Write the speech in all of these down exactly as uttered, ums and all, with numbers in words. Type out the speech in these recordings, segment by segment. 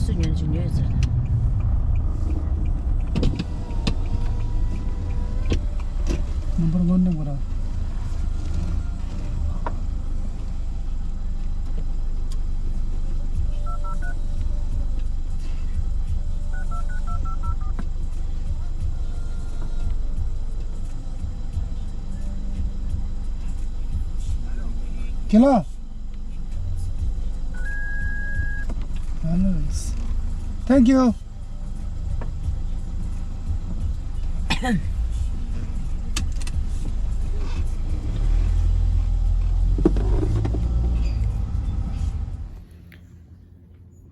སུ་ཉོན་ཅིག་ཉོས་ཟེར། Number one number. Hello. Thank you.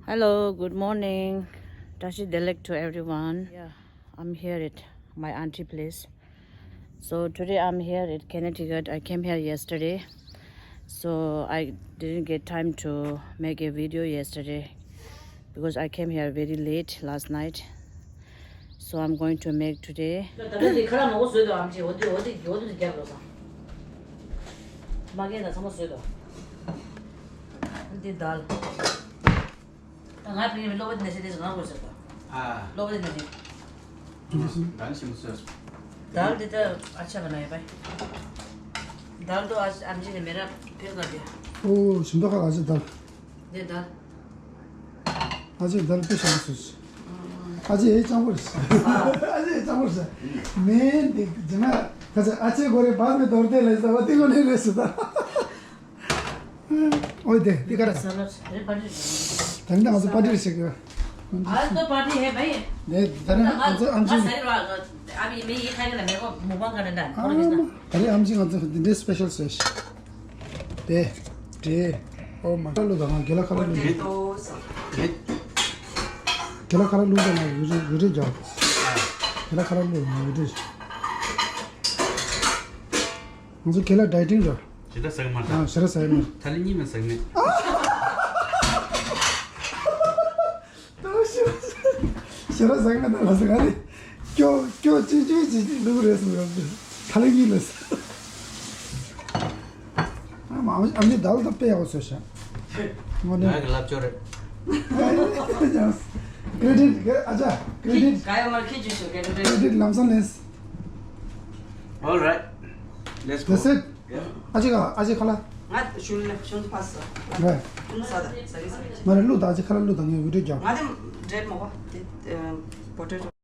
Hello, good morning. Tashi Delek to everyone. Yeah, I'm here at my auntie place. So today I'm here at Connecticut. I came here yesterday. So I didn't get time to make a video yesterday because I came here very late last night. So I'm going to make today. ད་ལྟ་དེ་ཁ་ལག་མང་པོ་བཟོས་འདུག་ཨམ་ཆི། འོ་དེ་འོ་དེ་འོ་དེ་རྒྱབ་རོགས་སང་། མ་གས་ན་ཚང་མ་བཟོས་འདུག་འདི་དལ། ད་ང་ཕ་གི་སློབ་པ་དེ་ནས་བཤད་དེ་ང་དགོས་ཟེར་ད། ཨ། སློབ་པ་དེ་ནས་བཤད། ད་ནི་ཞིམ་སོས། དལ་འདི་ད་ཨ་ཆ་ག་ན་ཡོད་པ། དལ་དུ་ཨ་ཨམ་ཆི་ནས་མེ་ར་ཕེབས་ག་དེ། ཨོ་ཞིམ་ད་ཁ་ཨ་ཆ་དལ། འདི་དལ། ཨ་ཅེ་དལ་པོ་ཞིམ་སོས། ཨ་ཅེ་ཨེ་ཅང་པོ་རེད། ཨ་ཅེ་ཨེ་ཅང་པོ་རེད། མེ་འདི་ཇི་མ་ཁ་ཚ་ཨ་ཅེ་གོ་རེ་བ་མེ་དོར་དེ་ལས་ད་བ་དེ་གོ་ནས་རེད་སོ་ད། ཨོ་དེ་དེ་ག་ར། ད་ནི་ང་ཚོ་པར་ཊི་རེ་བྱེད་དགོས། ཨ་ཏོ་པར་ཊི་ཧེ་བའི། ནས་ད་རེས་ང་ཚོ་ཨམ་ཆི། ཨ་བི་མེ་ཡི་ཁ་གི་ན་མེ་གོ་མུ་བང་ག་ན་ད་ཁོ་ར་གི་ན། ད་རེས་ཨམ་ཆི་ང་ཚོ་འདི་འདྲའི་སི་པེ་ཤལ་བཟོས་ཤག་དེ་དེ་ཨོ་མ་ཁ་ལུ་དང་ང་གེ་ལ་ཁ་ལུ་ལུ། གེ་ལ་ཁ་ལུ་ལུ་དང་ང་ཡུ་རེ་ཡུ་རེ་རྒྱག་གེ་ལ་ཁ་ལུ་ལུ་ཡུ་རེ། ང་ཚོ་གེ་ལ་ཌའི་ཊིང་ར། ཞེ་དྲག་ཟ་གི་མ་རེད། ཨ་ཞེ་དྲག་ཟ་གི་མེད། ད་ལི་གཉིས་མ་ཟ་གི་མེད། ཞེ་ར་ཟ་གི་མེད་ད་ལ་ཟ་ག་རེ། སྐྱོ་སྐྱོ་ཅི་ཅི་ཅི་ཅི་ལུག་རེད་སོང་ཡོད་ད་ལི་གཉིས་ལ་ཟ། ཨ་མ་ཨ་མི་དལ་ད་དཔེ་ཡག་པོ་བཟོས་ཤག་དངོས་གནས། ང་གི་ལབ་ཅོ་རེད། ཀྲེ་ཌིཊ་ཨ་ཅག་ཀྲེ་ཌིཊ། ག་ཡོད་མ་ཁྱེད་ཀྱི་ཞུ་ཀྲེ་ཌིཊ། ཀྲེ་ཌིཊ་ལམ་སང་ལེན། All right. Let's go. That's it. Yeah. ཨ་ཅེ་ག་ཨ་ཅེ་ཁ་ལ། ང་ཤུན་ལ་ཤུན་ཕ་ས། Right. ཤུན་ས་ད་ས་གི་ས་གི་ང་རེ་ལུ་ད་ཨ་ཅེ་ཁ་ལ་ལུ་ད་ངས་བི་ཌིའོ་རྒྱག་ང་དེ་འབྲེལ་མོ་བ་དེ་པོ་ཊེ་ཊོ།